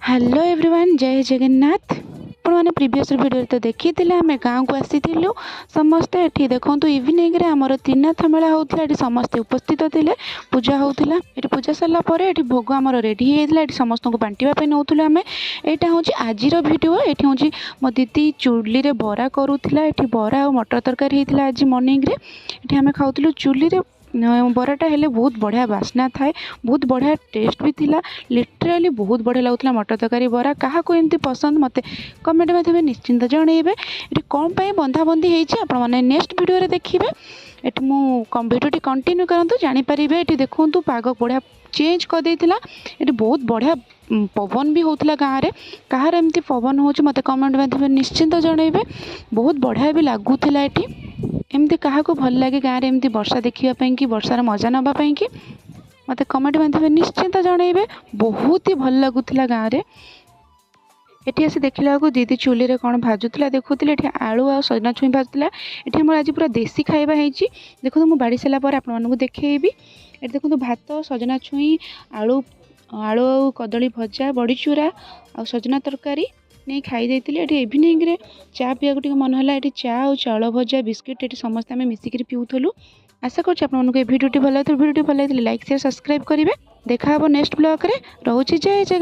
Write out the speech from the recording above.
Hello everyone, ଜୟ ଜଗନ୍ନାଥ। ଆପଣମାନେ previous ଭିଡ଼ିଓରେ ତ ଦେଖିଥିଲେ, ଆମେ ଗାଁକୁ ଆସିଥିଲୁ ସମସ୍ତେ। ଏଠି ଦେଖନ୍ତୁ, ଇଭିନିଂରେ ଆମର ତ୍ରିନାଥ ମେଳା ହେଉଥିଲା। ଏଠି ସମସ୍ତେ ଉପସ୍ଥିତ ଥିଲେ, ପୂଜା ହେଉଥିଲା ଏଠି। ପୂଜା ସରିଲା ପରେ ଏଠି ଭୋଗ ଆମର ରେଡ଼ି ହେଇଯାଇଥିଲା। ଏଠି ସମସ୍ତଙ୍କୁ ବାଣ୍ଟିବା ପାଇଁ ନେଉଥିଲୁ ଆମେ। ଏଇଟା ହେଉଛି ଆଜିର ଭିଡ଼ିଓ। ଏଠି ହେଉଛି ମୋ ଦିଦି ଚୁଲିରେ ବରା କରୁଥିଲା। ଏଠି ବରା ଆଉ ମଟର ତରକାରୀ ହେଇଥିଲା ଆଜି ମର୍ଣ୍ଣିଂରେ। ଏଠି ଆମେ ଖାଉଥିଲୁ। ଚୁଲିରେ ବରାଟା ହେଲେ ବହୁତ ବଢ଼ିଆ ବାସ୍ନା ଥାଏ, ବହୁତ ବଢ଼ିଆ ଟେଷ୍ଟ ବି ଥିଲା। ଲିଟରାଲି ବହୁତ ବଢ଼ିଆ ଲାଗୁଥିଲା ମଟର ତରକାରୀ, ବରା। କାହାକୁ ଏମିତି ପସନ୍ଦ, ମୋତେ କମେଣ୍ଟ ମାଧ୍ୟମରେ ନିଶ୍ଚିନ୍ତ ଜଣାଇବେ। ଏଠି କ'ଣ ପାଇଁ ବନ୍ଧାବନ୍ଧି ହେଇଛି, ଆପଣମାନେ ନେକ୍ସଟ ଭିଡ଼ିଓରେ ଦେଖିବେ। ଏଠି ମୁଁ ଭିଡ଼ିଓଟି କଣ୍ଟିନ୍ୟୁ କରନ୍ତୁ, ଜାଣିପାରିବେ। ଏଠି ଦେଖନ୍ତୁ, ପାଗ ବଢ଼ିଆ ଚେଞ୍ଜ କରିଦେଇଥିଲା। ଏଠି ବହୁତ ବଢ଼ିଆ ପବନ ବି ହେଉଥିଲା ଗାଁରେ। କାହାର ଏମିତି ପବନ ହେଉଛି, ମୋତେ କମେଣ୍ଟ ମାଧ୍ୟମରେ ନିଶ୍ଚିନ୍ତ ଜଣାଇବେ। ବହୁତ ବଢ଼ିଆ ବି ଲାଗୁଥିଲା ଏଠି। ଏମିତି କାହାକୁ ଭଲ ଲାଗେ ଗାଁରେ ଏମିତି ବର୍ଷା ଦେଖିବା ପାଇଁକି, ବର୍ଷାର ମଜା ନେବା ପାଇଁକି, ମୋତେ କମେଣ୍ଟ ମାଧ୍ୟମରେ ନିଶ୍ଚିନ୍ତ ଜଣାଇବେ। ବହୁତ ହି ଭଲ ଲାଗୁଥିଲା ଗାଁରେ। ଏଠି ଆସି ଦେଖିଲା ବେଳକୁ ଦିଦି ଚୁଲିରେ କ'ଣ ଭାଜୁଥିଲା ଦେଖୁଥିଲେ। ଏଠି ଆଳୁ ଆଉ ସଜନା ଛୁଇଁ ଭାଜୁଥିଲା। ଏଠି ଆମର ଆଜି ପୁରା ଦେଶୀ ଖାଇବା ହେଇଛି। ଦେଖନ୍ତୁ, ମୁଁ ବାଢ଼ି ସାରିଲା ପରେ ଆପଣମାନଙ୍କୁ ଦେଖେଇବି। ଏଠି ଦେଖନ୍ତୁ, ଭାତ, ସଜନା ଛୁଇଁ, ଆଳୁ, ଆଳୁ ଆଉ କଦଳୀ ଭଜା, ବଡ଼ିଚୁରା ଆଉ ସଜନା ତରକାରୀ ନେଇ ଖାଇ ଦେଇଥିଲି। ଏଠି ଇଭିନିଂରେ ଚା ପିଇବାକୁ ଟିକେ ମନ ହେଲା। ଏଠି ଚା ଆଉ ଚାଉଳ ଭଜା, ବିସ୍କିଟ୍ ଏଠି ସମସ୍ତେ ଆମେ ମିଶିକିରି ପିଉଥିଲୁ। ଆଶା କରୁଛି ଆପଣମାନଙ୍କୁ ଏ ଭିଡ଼ିଓଟି ଭଲ ଲାଗିଥିବ। ଭିଡ଼ିଓଟି ଭଲ ଲାଗିଥିଲେ ଲାଇକ୍, ସେୟାର, ସବସ୍କ୍ରାଇବ୍ କରିବେ। ଦେଖା ହେବ ନେକ୍ସଟ ବ୍ଲଗ୍ରେ। ରହୁଛି, ଜୟ ଜଗନ୍ନାଥ।